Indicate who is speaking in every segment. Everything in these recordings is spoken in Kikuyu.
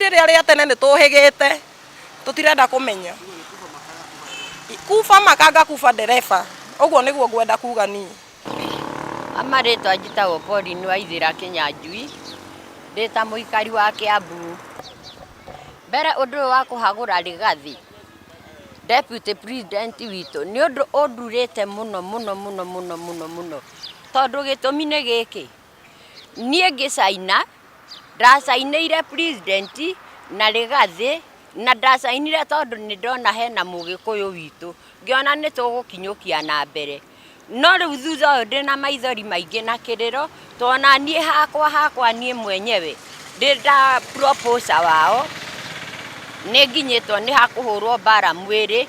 Speaker 1: Rĩrĩa rĩa tene nĩ tũhĩgĩte tũtirenda kũmenya kuba makanga kuba ndereba ũguo nĩguo ngwenda kuga niĩ.
Speaker 2: Amarĩtwa njĩtagwo Pauline Waithĩra Kĩnyanjui, ndĩ ta mũikari wa Kĩambu. Mbere ũndũ ũyũ wa kũhagũra Rigathi deputy president witũ nĩ ũndũ ũndurĩte mũno mũno mũno mũno mũno mũno, tondũ gĩtũmi nĩ gĩkĩ, niĩ ngĩcaina Ndacainĩire president na Rigathĩ na ndacainire tondũ nĩ ndona hena mũgĩkũyũ witũ, ngĩona nĩ tũgũkinyũkia na mbere. No rĩu thutha ũyũ ndĩna maithori maingĩ na kĩrĩro, tondũ ona niĩ hakwa hakwa niĩ mwenyewe ndĩ ta proposer wao, nĩ nginyĩtwo nĩ hakũhũrwo mbara mwĩrĩ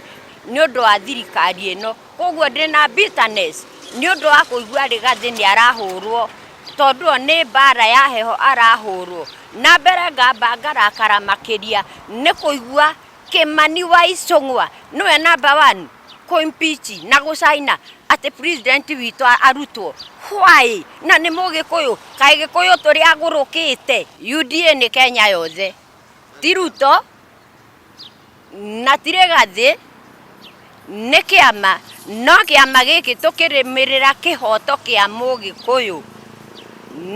Speaker 2: nĩ ũndũ wa thirikari ĩno. Koguo ndĩna bitterness nĩ ũndũ wa kũigua Rigathĩ nĩ arahũrwo tondũ ĩyo nĩ mbara ya heho arahũrwo. Na mbere ngamba ngarakara makĩria nĩ kũigua Kĩmani wa Icũng'wa nĩwe number one kũ impeach na gũcaina atĩ president witũ arutwo. Why? Na nĩ mũgĩkũyũ, kaĩ gĩkũyũ tũrĩ agũrũkĩte? UDA nĩ Kenya yothe, ti Ruto. na ti Rigathĩ, nĩ kĩama, no kĩama gĩkĩ tũkĩrũmĩrĩra kĩhoto kĩa mũgĩkũyũ,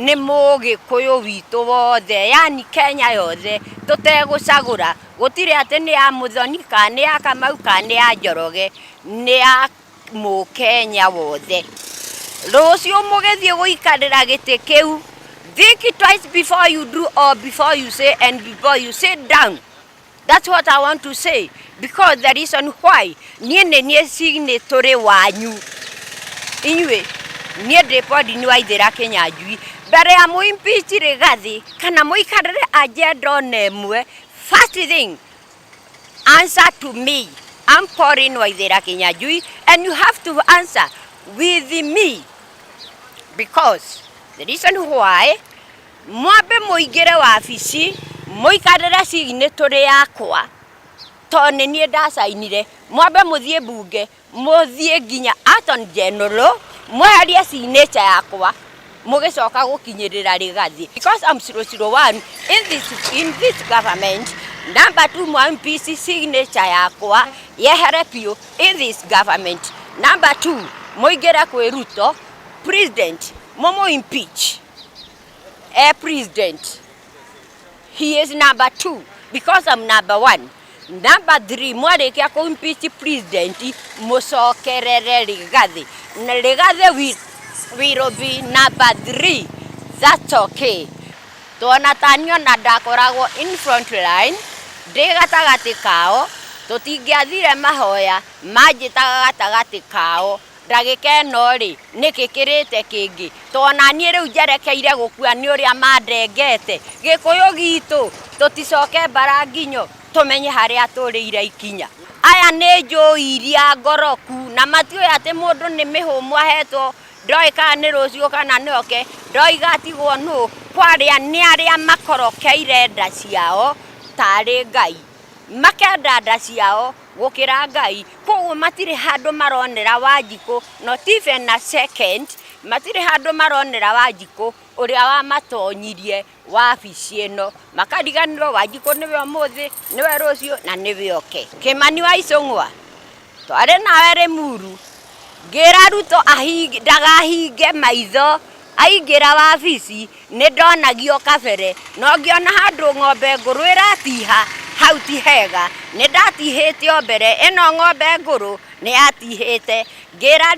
Speaker 2: nĩ mũgĩkũyũ witũ wothe, yaani Kenya yothe, tũtegũcagũra, gũtirĩ atĩ nĩ ya Mũthoni kana nĩ ya Kamau kana nĩ ya Njoroge, nĩ ya mũkenya wothe. Rũciũ mũgĩthiĩ gũikarĩra gĩtĩ kĩu, think twice before you do or before you say and before you sit down. That's what I want to say because the reason why niĩ nĩ niĩ signatory wanyu inyuĩ niĩ ndĩ Pauline Waithĩra Kĩnyanjui mbere ya mũ impeach Rigathi kana mũikarĩre agenda ona ĩmwe first thing answer to me I'm Pauline Waithĩra Kĩnyanjui and you have to answer with me because the reason why Mwambe mũingĩre wabici mũikarĩre signatory yakwa tondũ nĩ niĩ ndacainire, mwambe mũthiĩ mbunge, mũthiĩ nginya Attorney General mweherie signature yakwa mũgĩcoka gũkinyĩrĩra Rigathi. Because I'm 001 in this, in this government, number two mwa impeach signature yakwa yehere biũ in this government. Number two mũingĩre kwĩ Ruto president mũmũ impeach. e president he is number two because I'm number one number three mwarĩkia kũ impeach president mũcokerere Rigathi na Rigathi will, will be number three that's okay tuona tani ona ndakoragwo in front line ndĩ gatagatĩ kao tũtingĩathire mahoya manjĩtaga gatagatĩ kao Ndagĩka ĩno-rĩ, nĩkĩ kĩrĩte kĩngĩ? To ona niĩ rĩu njerekeire gũkua nĩ ũrĩa mandengete. Gĩkũyũ gitũ, tũticoke mbara nginyo tũmenye harĩa tũrĩire ikinya. Aya nĩ njũi iria ngoroku na matiũĩ atĩ mũndũ nĩ mĩhũmũ ahetwo, ndoĩ kana nĩ rũciũ kana nĩ oke, ndoĩ igatigwo nũ, kwarĩa nĩ arĩa makorokeire nda ciao tarĩ Ngai. Makenda nda ciao gũkĩra Ngai, koguo matirĩ handũ maronera Wanjikũ, not even a second, matirĩ handũ maronera Wanjikũ ũrĩa wamatonyirie wabici ĩno, makariganĩrwo Wanjikũ nĩwe ũmũthĩ, nĩwe rũciũ na nĩwe oke. Kĩmani wa Icũng'wa, twarĩ nawe Rĩmuru, ngĩra Ruto ndakahinge maitho aingĩra wabici nĩ ndonagio kabere no ngĩona handũ ng'ombe ngũrũ ĩratiha hau ti hega, nĩ ndatihĩte o mbere ĩno ng'ombe ngũrũ nĩ yatihĩte, ngĩra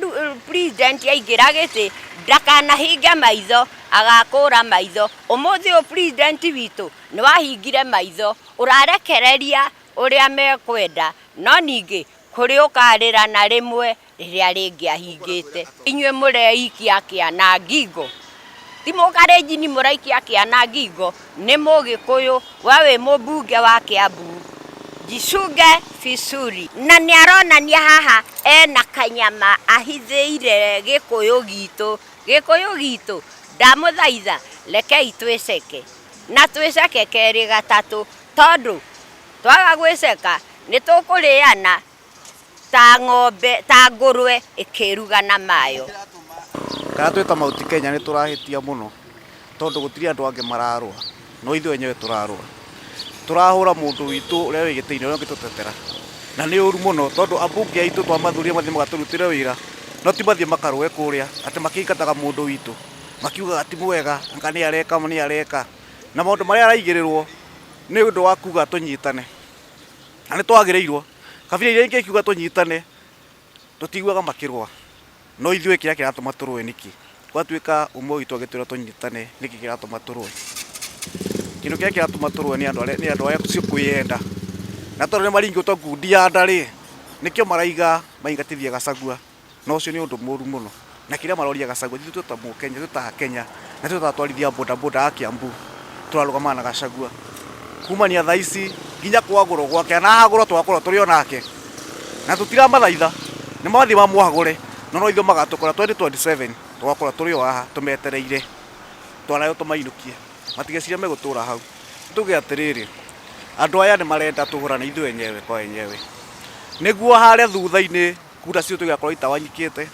Speaker 2: president aingĩra gĩtĩ ndakanahinge maitho agakũra maitho, ũmũthĩ ũyũ president witũ nĩ wahingire maitho ũrarekereria ũrĩa mekwenda no ningĩ kũrĩ ũkarĩra na rĩmwe rĩrĩa rĩngĩ ahingĩte. Inyuĩ mũreikia kĩa na ngingo, ti mũkarenjini mũraikia kĩa na ngingo, nĩ mũgĩkũyũ, we wĩ mũmbunge wa Kĩambu, jichunge vizuri. Na nĩ aronania haha ena kanyama ahithĩire gĩkũyũ gitũ, gĩkũyũ gitũ ndamũthaitha rekei twĩceke, na twĩceke kerĩ gatatũ, tondũ twaga gwĩceka nĩ tũkũrĩana. Ta ng'ombe, ta ngũrwe ĩkĩĩruga na mayo.
Speaker 3: Kana twĩ ta Mount Kenya nĩ tũrahĩtia mũno tondũ gũtirĩ andũ angĩ mararũa no ithuĩ enyewe tũrarũa. Tũrahũra mũndũ witũ ũrĩa wĩ gĩtĩ-inĩ ũrĩa ũngĩtũtetera. Na nĩ ũru mũno tondũ ambunge aitũ twamathurire mathiĩ magatũrutĩre wĩra, no ti mathiĩ makarũe kũrĩa atĩ makĩingataga mũndũ witũ makiugaga ti mwega, anga nĩ areka nĩ areka. Na maũndũ marĩa araigĩrĩrwo nĩ ũndũ wa kuga tũnyitane. Na nĩ twagĩrĩirwo, kabira iria ingĩ ikiuga tũnyitane tũtiguaga makĩrũa. No ithuĩ kĩrĩa kĩratũma tũrũe nĩkĩ? Gwatuĩka ũmwe witũ agĩtwĩra tũnyitane, nĩkĩ kĩratũma tũrũe? Kĩndũ kĩrĩa kĩratũma tũrũe nĩ andũ arĩa nĩ andũ arĩa cio kwĩyenda. Na tondũ nĩ maringĩtwo ngundi ya nda rĩ, nĩkĩo maraiga maingatithie Gachagua. Na ũcio nĩ ũndũ mũru mũno. Na kĩrĩa maroria Gachagua, ithuĩ twĩ ta mũkenya, twĩ ta akenya, na twĩ ta atwarithia a bodaboda a Kiambu, tũrarũgamana na Gachagua. Kumania thaa ici nginya kwagũrwo gwake, na ahagũrwo tũgakorwo tũrĩ o nake. Na tũtiramathaitha, nĩ mathiĩ mamũhagũre, no no ithuĩ magatũkora 2027 tũgakorwo tũrĩ o haha tũmetereire, twaraheo tũmainũkie. Matigecirie megũtũra hau. Tuge atĩrĩrĩ, andũ aya nĩ marenda tũhũrane ithuĩ enyewe kwa enyewe, nĩguo harĩa thutha-inĩ kura citũ igakorwo itawanyikĩte,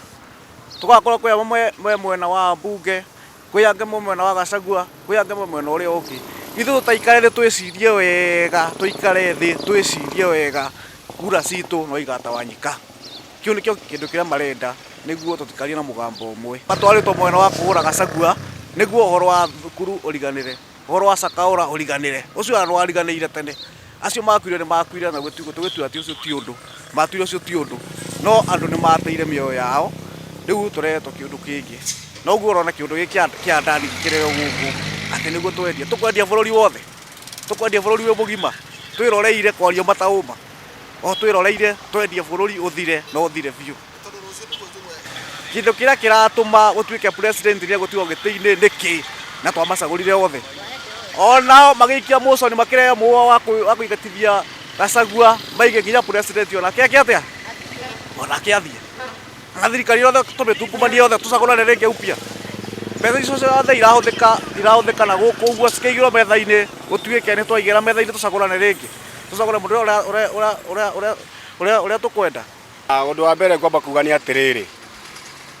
Speaker 3: tũgakorwo kwĩ amwe me mwena wa mbunge, kwĩ angĩ me mwena wa Gachagua, kwĩ angĩ me mwena ũrĩa ũngĩ. Ithuĩ tũtaikare thĩ twĩcirie wega, tũikare thĩ twĩcirie wega, kura citũ no igatawanyika. Kĩu nĩkĩo kĩndũ kĩrĩa marenda nĩguo tũtikarie na mũgambo ũmwe. Matwarĩtwo mwena wa kũhũra Gachagua nĩguo ũhoro wa thukuru ũriganĩre, ũhoro wa Shakahola ũriganĩre. Ũcio ona nĩwariganĩire tene. Acio makuire nĩ makuire na tũgĩtua atĩ ũcio ti ũndũ, matuire ũcio ti ũndũ, no andũ nĩ mateire mĩoyo yao, rĩu tũrehetwo kĩũndũ kĩngĩ. Na ũguo ũrona kĩũndũ gĩkĩ kĩa Adani gĩkĩrehwo gũkũ atĩ nĩguo twendie, tũkwendia bũrũri wothe? Tũkwendia bũrũri wĩ mũgima? Twĩroreire kwaria ma ta ũma, o twĩroreire twendie bũrũri ũthire na ũthire biũ. Kĩndũ kĩrĩa kĩratũma gũtuĩke president nĩ egũtigwo gĩtĩ-inĩ nĩkĩ na twamacagũrire othe? Onao magĩikia motion makĩrehe mũa wa kũingatithia Gachagua maige nginya president onake eke atĩa? Onake athiĩ. Na thirikari yothe tũmĩtungumanie yothe tũcagũrane rĩngĩ upya. Mbeca icio ciothe irahũthĩka irahũthĩka na gũkũ ũguo cikĩigĩrwo metha-inĩ gũtuĩke nĩ twaigĩra metha-inĩ tũcagũrane rĩngĩ. Tũcagũre mũndũ ũrĩa ũrĩa ũrĩa ũrĩa ũrĩa ũrĩa tũkwenda.
Speaker 4: Ũndũ wa mbere ngwamba kuga nĩ atĩrĩrĩ,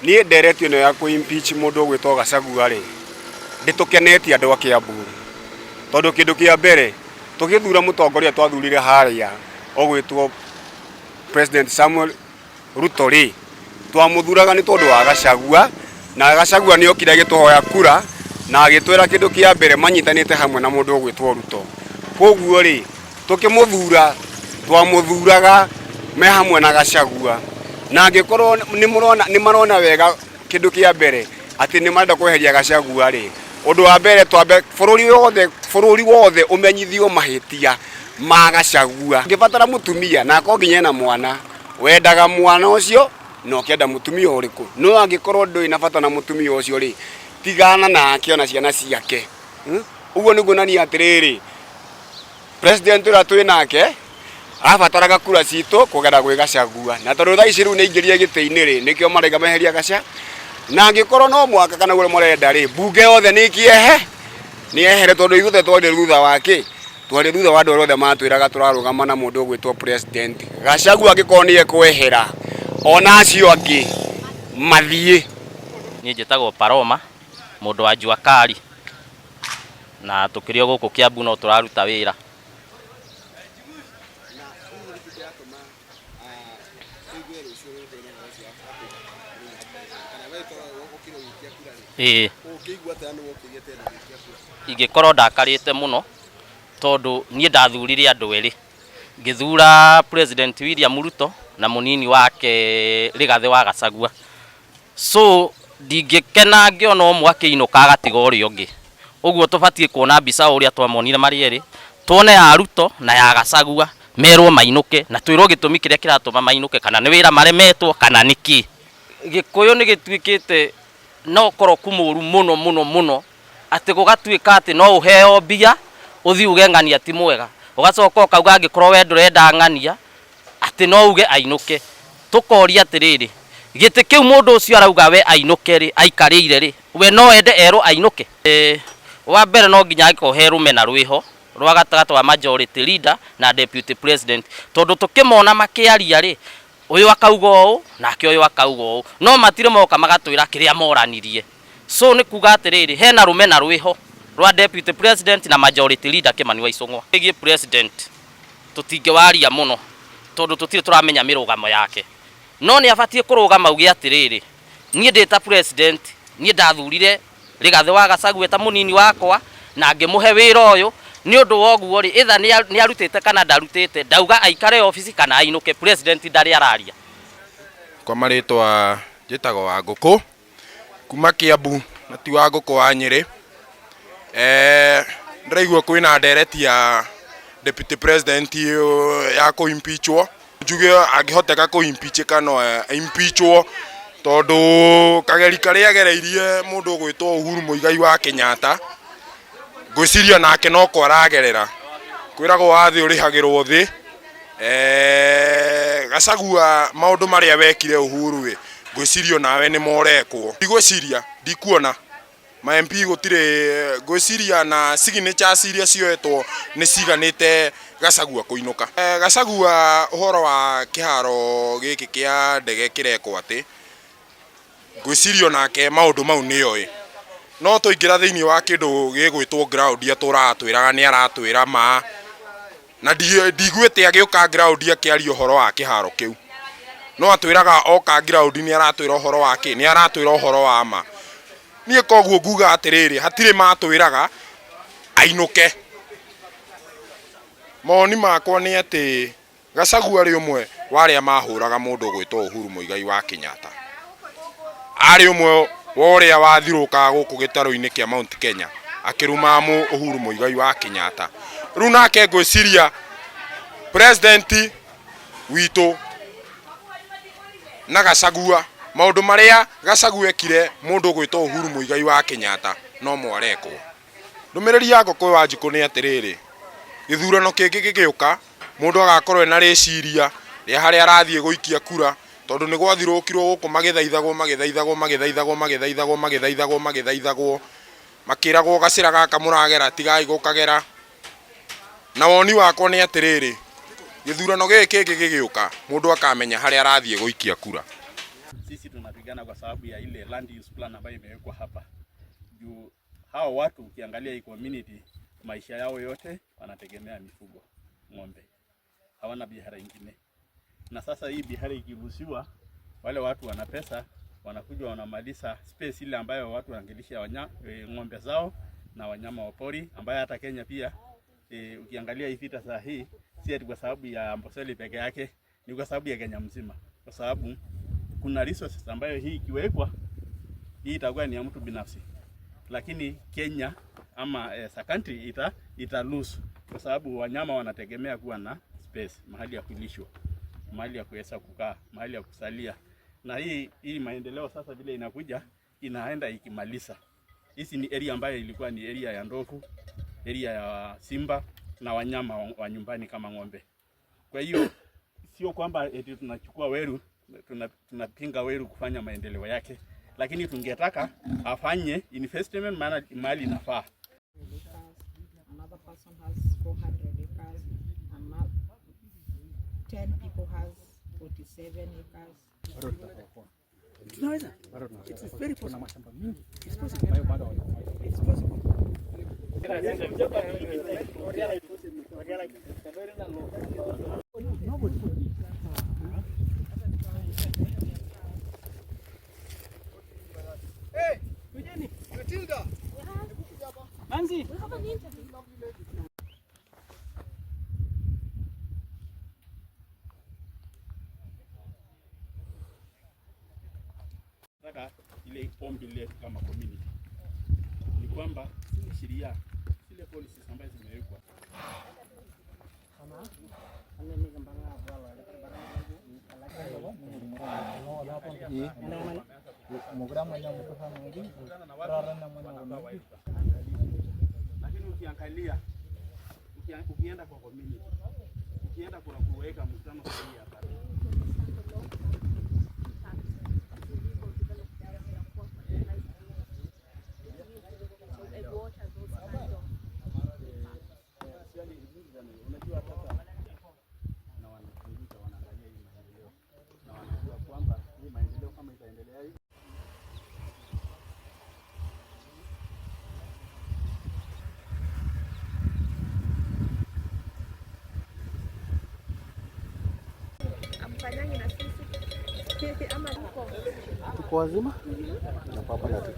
Speaker 4: niĩ ndereti ĩno ya kũ impeach mũndũ ũgwĩtwo Gachagua rĩ, ndĩtũkenetie andũ a Kiambu. Tondũ kĩndũ kĩa mbere, tũgĩthura mũtongoria twathurire harĩa ũgwĩtwo President Samuel Ruto rĩ, twamũthuraga nĩ tondũ wa Gachagua, na Gachagua nĩ okire agĩtũhoya kura, na agĩtwĩra kĩndũ kĩa mbere manyitanĩte hamwe na mũndũ ũgwĩtwo Ruto. Koguo rĩ, Tũkĩmũthura twamũthuraga me hamwe na Gachagua, na angĩkorwo nĩ mũrona nĩ marona wega kĩndũ kĩa mbere atĩ nĩ marenda kweheria Gachagua rĩ, ũndũ wa mbere twambe bũrũri wothe bũrũri wothe ũmenyithio mahĩtia ma Gachagua. Ũngĩbatara mũtumia na akorwo nginya ena mwana, wendaga mwana ũcio na ũkenda mũtumia ũrĩkũ, no angĩkorwo ndũrĩ na bata na mũtumia ũcio rĩ, tigana nake ona ciana ciake. Ũguo nĩ kuonania atĩrĩrĩ, President ũrĩa twĩ nake abataraga kura citũ kũgera gwĩ Gachagua na tondũ thaa ici rĩu nĩ aingĩrire gĩtĩ-inĩ rĩ nĩkĩo maraiga meheria Gacha na angĩkorwo no mwaka kana ũrĩa marenda rĩ mbunge yothe nĩ ĩkĩehe nĩ yehere tondũ ithuothe twarĩ thutha wa kĩ twarĩ thutha wa andũ arĩa othe matwĩraga tũrarũgama na mũndũ ũgwĩtwo president Gachagua angĩkorwo nĩ ekwehera ona acio angĩ mathiĩ.
Speaker 5: Niĩ njĩtagwo Paloma, mũndũ wa Jua Kali. Na tũkĩrĩ o gũkũ Kiambu no tũraruta wĩra. Ĩĩ. Ingĩkorwo ndakarĩte mũno tondũ niĩ ndathurire andũ erĩ, ngĩthura President William Ruto na mũnini wake Rigathĩ wa Gachagua. So ndingĩkena ngĩona ũmwe akĩinũka agatiga ũrĩa ũngĩ. Ũguo tũbatiĩ kuona mbica o ũrĩa twamonire marĩ erĩ, tuone ya Ruto na ya Gachagua, merwo mainũke na twĩrwo gĩtũmi kĩrĩa kĩratũma mainũke kana nĩ wĩra maremetwo kana nĩ kĩ. Gĩkũyũ nĩ gĩtuĩkĩte na ũkoroku mũru mũno mũno mũno atĩ gũgatuĩka atĩ no ũheo mbia ũthiĩ uge ng'ania ti mwega, ũgacoka ũkauga angĩkorwo we ndũrenda ng'ania atĩ no uge ainũke. Tũkoria atĩrĩrĩ, gĩtĩ kĩu mũndũ ũcio arauga we ainũke rĩ, aikarĩire rĩ, we no ende erwo ainũke? Wa mbere no nginya angĩkorwo he rũmena rwĩho rwa gatagatĩ wa majority leader na deputy president, tondũ tũkĩmona makĩaria rĩ, ũyũ akauga ũũ nake ũyũ akauga ũũ, no matirĩ moka magatwĩra kĩrĩa moranirie. So nĩ kuga atĩrĩrĩ, hena rũmena rwĩho. Rwa deputy president na majority leader Kimani wa Icũng'wa. Ĩgiĩ president tũtingĩwaria mũno tondũ tũtirĩ tũramenya mĩrũgamo yake, no nĩ abatiĩ kũrũgama auge atĩrĩrĩ, niĩ ndĩ ta president, niĩ ndathurire Rigathĩ wa Gachagua ta mũnini wakwa na ngĩmũhe wĩra ũyũ, nĩ ũndũ wa ũguo rĩ, either nĩ arutĩte kana ndarutĩte, ndauga aikare obici kana ainũke, president ndarĩ araria.
Speaker 6: Kwa marĩtwa njĩtagwo Wangũkũ kuma Kiambu na ti Wangũkũ wa Nyĩrĩ. Ndĩraigua kwĩna ndereti ya deputy president ya kũ impeachwo. Njuge angĩhoteka kũ impeachĩka no impeachwo tondũ kageri karĩa agereirie mũndũ ũgwĩtwo Uhuru Muigai wa Kenyatta, ngwĩciria nake no ko aragerera. Kwĩragwo wa thĩ ũrĩhagĩrwo thĩ. Gachagua maũndũ marĩa wekire Uhuru ĩ, ngwĩciria onawe nĩmo ũrekwo. Ndigwĩciria, ndikuona ma MP gũtirĩ, ngwĩciria na signatures iria cioetwo nĩ ciganĩte Gachagua kũinũka. Gachagua ũhoro wa kĩharo gĩkĩ kĩa ndege kĩrekwo atĩ, ngwĩciria onake maũndũ mau nĩoĩ. No twaingĩra thĩinĩ wa kĩndũ gĩgwĩtwo ground atũraga atwĩraga nĩ aratwĩra ma, na ndiguĩte agĩũka ground akĩaria ũhoro wa kĩharo kĩu. No atwĩraga oka ground nĩ aratwĩra ũhoro wa kĩ, nĩ aratwĩra ũhoro wa ma. Niĩ koguo nguga atĩrĩrĩ, hatirĩ matwĩraga ainũke. Mawoni makwa nĩ atĩ Gachagua arĩ ũmwe wa arĩa mahũraga mũndũ ũgwĩtwo Uhuru Muigai wa Kenyatta. Arĩ ũmwe wa ũrĩa wathirũkaga gũkũ gĩtarũ-inĩ kĩa Mount Kenya akĩruma Uhuru Muigai wa Kenyatta. Rĩu nake ngwĩciria president witũ na Gachagua, maũndũ marĩa Gachagua ekire mũndũ ũgwĩtwo Uhuru Muigai wa Kenyatta no mwarekwo. Ndũmĩrĩri ya Ngũkũ wa Njukũ nĩ atĩrĩrĩ, gĩthurano kĩngĩ gĩgĩũka mũndũ agakorwo ena rĩciria rĩa harĩa arathiĩ gũikia kura, tondũ nĩ gwathirũkirwo gũkũ magĩthaithagwo magĩthaithagwo magĩthaithagwo magĩthaithagwo magĩthaithagwo magĩthaithagwo, makĩragwo gacĩra gaka mũragera tigai gũkagera. Na woni wakwa nĩ atĩrĩrĩ, gĩthurano gĩkĩ kĩngĩ gĩgĩũka mũndũ akamenya harĩa arathiĩ gũikia kura.
Speaker 7: Sisi tunapigana kwa sababu ya ile land use plan ambayo imewekwa hapa. Juu hao watu ukiangalia hii community maisha yao yote wanategemea mifugo, ng'ombe. Hawana biashara ingine. Na sasa hii biashara ikiruhusiwa, wale watu wana pesa wanakuja wanamaliza space ile ambayo watu wangelisha ng'ombe zao na wanyama wa pori, ambayo hata Kenya pia ukiangalia hii vita saa hii si ati kwa sababu ya Amboseli peke yake, ni kwa sababu ya Kenya mzima, kwa sababu kuna resources ambayo hii ikiwekwa hii itakuwa ni ya mtu binafsi, lakini Kenya ama as a country ita lose, kwa sababu wanyama wanategemea kuwa na space, mahali ya kulishwa, mahali ya kuweza kukaa, mahali ya kusalia. Na hii maendeleo sasa vile inakuja inaenda ikimaliza. Hizi ni area ambayo ilikuwa ni area ya ndovu, area ya simba na wanyama wa nyumbani kama ng'ombe. Kwa hiyo sio kwamba eti tunachukua Weru, tunapinga Weru kufanya maendeleo yake, lakini tungetaka afanye investment maana mali inafaa.
Speaker 8: Another person has 400 acres, another 10 people has 47 acres.
Speaker 9: Tunaweza. It is very possible. It's possible. It's possible.
Speaker 10: Hey, Matilda.
Speaker 9: Nancy.
Speaker 7: Nataka ile ombi letu kama community ni kwamba zile sheria, zile policies ambazo zimewekwa. Lakini ukiangalia, ukienda kwa community, ukienda kwa kuweka mkutano sahihi hapa. Unajua sasa na wanachunguza, wanaangalia hii maendeleo na wanajua kwamba hii maendeleo kama itaendelea hivi.
Speaker 11: Hamfanyangi na sisi ama huko?
Speaker 9: Tuko wazima na papa na tu.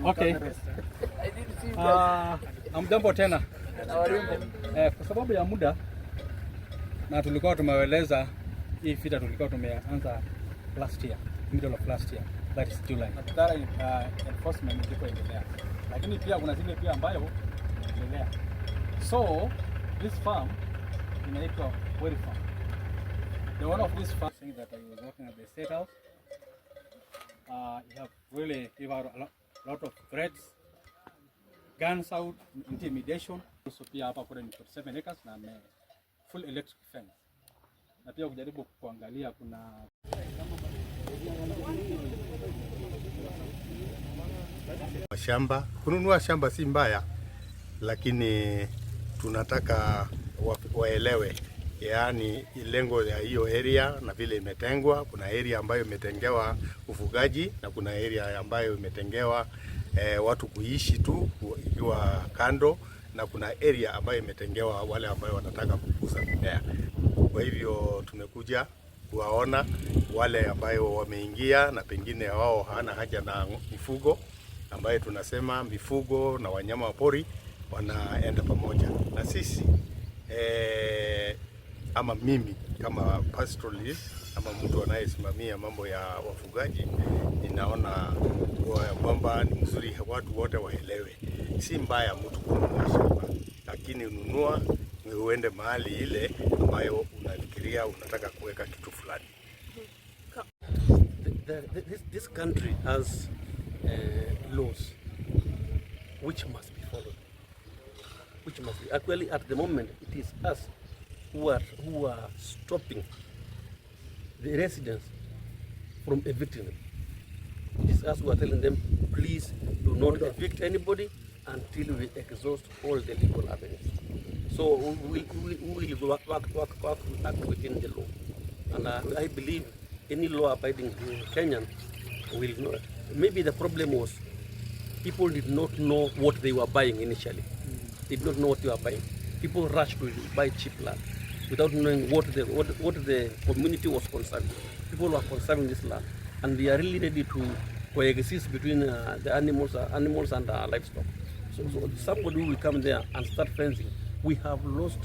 Speaker 7: Okay. Hamjambo tena. Kwa sababu ya muda na tulikuwa tumeweleza hii vita tulikuwa tumeanza last year, middle of last year, that is July. Thorough enforcement ilikuwa endelea, lakini pia kuna zile pia ambayo inaendelea. So this farm inaitwa Weri Farm. The owner of this farm saying that I was working at the State House. He have really give out a lot of threats, guns out, intimidation. Also pia hapa kuna ni 47 acres na ame full electric fence. Na pia kujaribu kuangalia kuna
Speaker 12: Shamba kununua shamba si mbaya, lakini tunataka waelewe yaani lengo ya hiyo area na vile imetengwa. Kuna area ambayo imetengewa ufugaji na kuna area ambayo imetengewa watu kuishi tu ikiwa kando, na kuna area ambayo imetengewa wale ambayo wanataka kukuza mimea. Kwa hivyo tumekuja kuwaona wale ambayo wameingia na pengine wao hawana haja na mifugo, ambayo tunasema mifugo na wanyama wa pori wanaenda pamoja na sisi ama mimi kama pastoralist ama mtu anayesimamia mambo ya wafugaji, ninaona kwamba ni mzuri watu wote waelewe, si mbaya mtu kununua shamba, lakini nunua uende mahali ile ambayo unafikiria unataka kuweka kitu fulani.
Speaker 13: This country has laws which must be followed. Which must be actually at the moment it is us who are stopping the residents from evicting them. It is us who are telling them, please do not evict anybody until we exhaust all the legal avenues. So we will act within the law. And I believe any law-abiding Kenyan will not. Maybe the problem was people did not know what they were buying initially. They did not know what they were buying. People rushed to buy cheap land without knowing what the community was conserving. People were conserving this land, and they are really ready to coexist between the animals and livestock. So somebody who will come there and start fencing, we have lost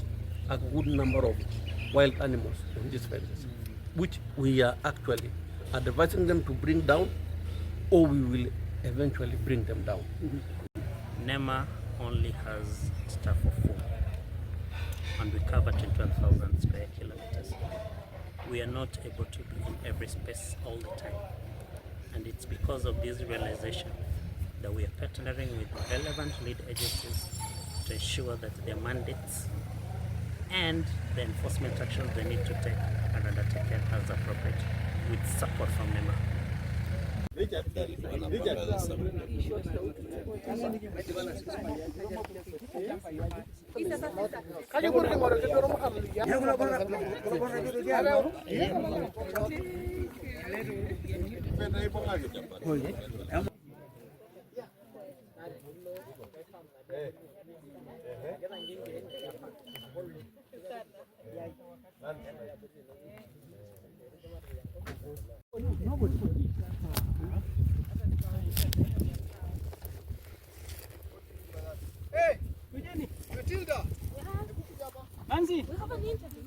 Speaker 13: a good number of wild animals on these fences, which we are actually advising them to bring down, or we will eventually bring them down.
Speaker 14: NEMA only has staff of four, and we cover 21,000 square kilometers. We are not able to be in every space all the time. And it's because of this realization that we are partnering with relevant lead agencies to ensure that their mandates and the enforcement actions they need to take are undertaken as appropriate with support from NEMA.
Speaker 10: Richard, Richard.
Speaker 9: Hey, Matilda.
Speaker 7: Nancy.
Speaker 11: We have an interview.